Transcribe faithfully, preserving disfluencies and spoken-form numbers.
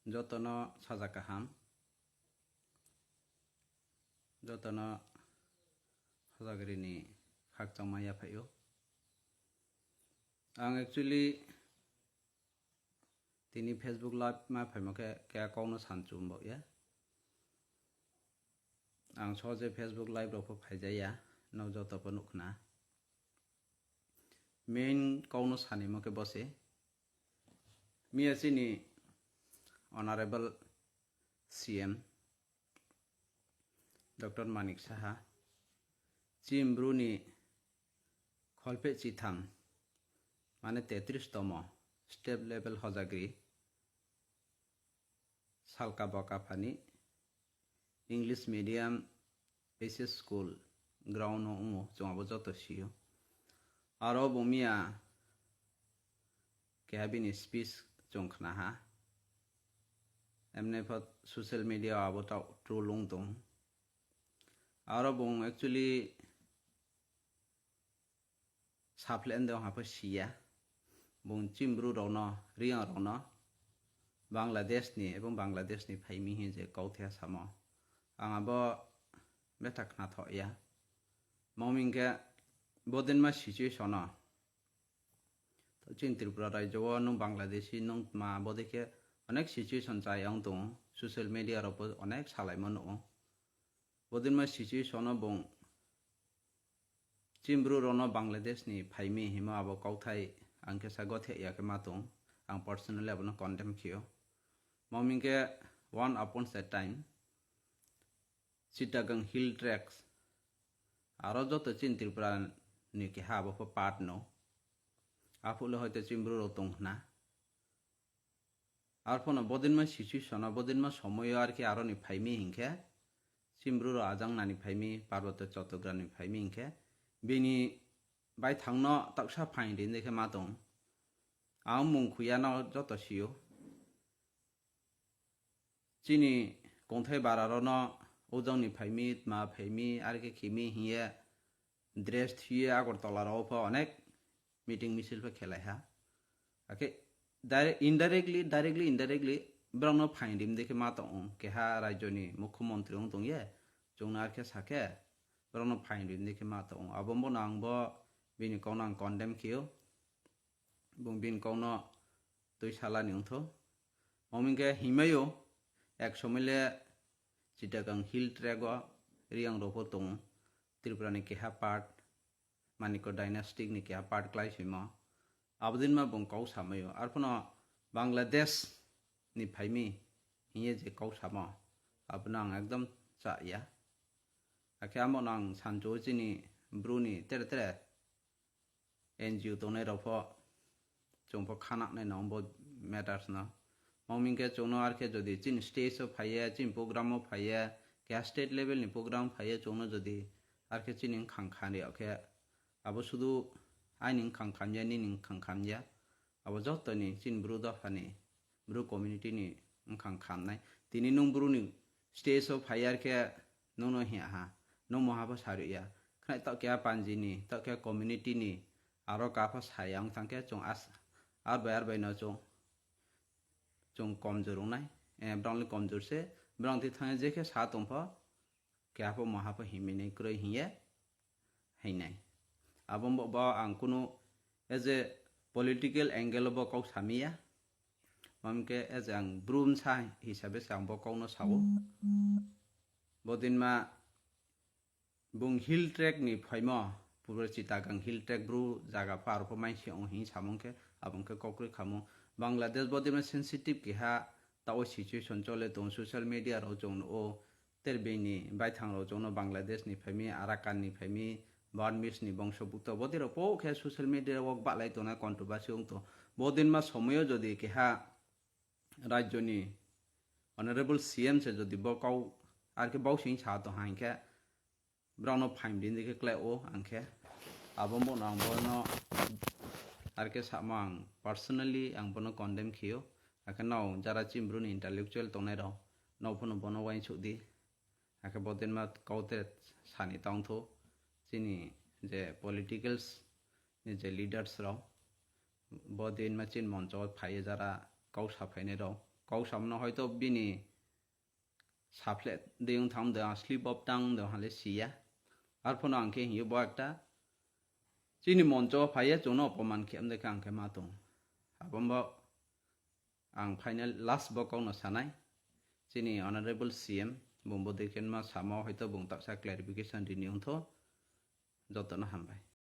Jotono saja kaham, jotono hojagrini khakchangma yaphaio. Ang actually tini Facebook live ma phaimo khe, khe kokno sanchum bo ya. Ang so je Facebook live rok pho phaijaya, no joto pho nukhna. Main kokno sanimo khe bose. Miya chini Honorable C M Doctor Manik Saha, Chini Bru ni kholpeh chitham, mane tetris tomo state level hojagri, salka boka phani English medium H S school ground o wngo, chwng abo joto sio. Aro bo miya keha bini speech chwng khna ha. Emne pho social media o abo ta troll wng tong. Aro bo actually Saple ende wngha pho siya. Bung Chini Bru rokno, Riyang rokno Bangladesh ni ebong Bangladesh ni phaimi hin je kauthai samo. Ang abo betha khna thok ya. Mangming khe bodinma situation o. To chini Tripura rajyo o nung Bangladeshi nung ma bodikhe onek situation chai ang tongo. Social media rok bo onek salaimo nugo. Bodinma situation o bung Chini Bru rokno Bangladesh ni phaimi himo abo kauthai ang khe sa gothe ya khe ma tong. Ang personally abono condemn khio. Mangming khe one upon a time Chittagong Hill Tracts aro joto chini Tripura ni keha abo pho part no. Aphule hoito Chini Bru rok tong hna. Arphono bodinma situation o, bodinma somoyo ar khe aroni phaimi hinkhe, Chini Bru rok ajang nani phaimi, Parboto Chattogram ni phaimi hinkhe, bini baithangno taksa phaini rinwi khe ma tong. Ang mung khuya no joto sio. Chini kongthai bara rokno ujang ni phaimi, tma phaimi, ar khe khimi hiye dress thuye Agartala rok pho onek meeting misil pho khelai ha. Akhe direct, indirectly, directly, indirectly borokno phain rim de khe ma tong, keha rajyoni mukhyamantri wng tong ye, chwngno ar khe sa khe borokno phain rim de khe ma tong. Abo bono ang bo bini kokno ang condemn khio. Bung bini kokno twi salani wngtho. Mangming khe himai o ek somoi le Chittagong Hill Tract o Riyang rok pho tongo. Tripura ni keha part, Manikya dynasty ni keha part klai simo. Abodin ma bung kok samai o. Arphono Bangladesh ni phaimi hiye je kok samo, abono ang ekdom cha ya. Akhe amo no ang sancho chini Bru ni tere tere N G O tongnai rok pho chwng pho khanaknai no bo matters no. Mangming khe chwngno ar khe jodi chini stage o phaiya, chini program o phaiya, keha state level ni program phaiya chwngno jodi ar khe chini wngkhang khan rw khe abo sudu aini wngkhang khamya, nini wngkhang khamya, abo joto ni chini Bru dopha ni, Bru community ni wngkhang khamnai. Tini nwng Bru ni stage o phaiya ar khe nwngno hiya ha, nwng moha pho sarwi ya. Khwnai tok keha panji ni, tok keha community ni, aro kapha saya wng thang khe chwng as-, ar bai ar bai no chwng, chwng komjor wngnai. Eh, borok le komjor se, borok thwi thang je khe sa tong pho, keha pho moha pho himwi nai kwrwi hiye. Hinai. Abo bo, bo ang kunu as a political angle bo kok samiya. Mamke as a ang Bru msa hisabe se ang bo kokno sao. Bodinma bung Hill Tract ni phaimo, pura Chittagong Hill Tract Bru jaga pho aro pho maisi ong hin samung khe, abong khe kokrwi khamung. Bangladesh bodinma sensitive keha tao situation chole tong social media rok chong o. Ter bini baithang rok chwngno Bangladesh ni phaimi, Arakan ni phaimi, Burmese ni bongso bukto bodi rok po khe social media o bahlai tongnai controversy wng to. Bodinma somoyo jodi keha rajyo ni honorable C M se jodi bo kau ar khe bau sing sa to hang khe borokno phaim din dikhe klai o ang khe abo bono ang bono ar khe sama ang personally ang bono condemn khiyo. Akhe no jara chini Bru ni intellectual tongnai rok no phano bono uainsuk di. Akhe bodinma kaute sani tongthu chini je politicals ni je leaders rok, bodinma chini moncho phaiye jara kau saphainai rok, kok samno hoito bini saphle de wng thang de, slip of tongue de hale siya. Arphono ang khe hiyo bo ekta chini moncho phaiya chwngno opoman khe amde khe ang khe ma tong. Abombo ang final last bo kokno sanai. Chini honorable C M bumbo dekhen ma samo hoito bung taksa clarification rini wngtho. Jotono hambai.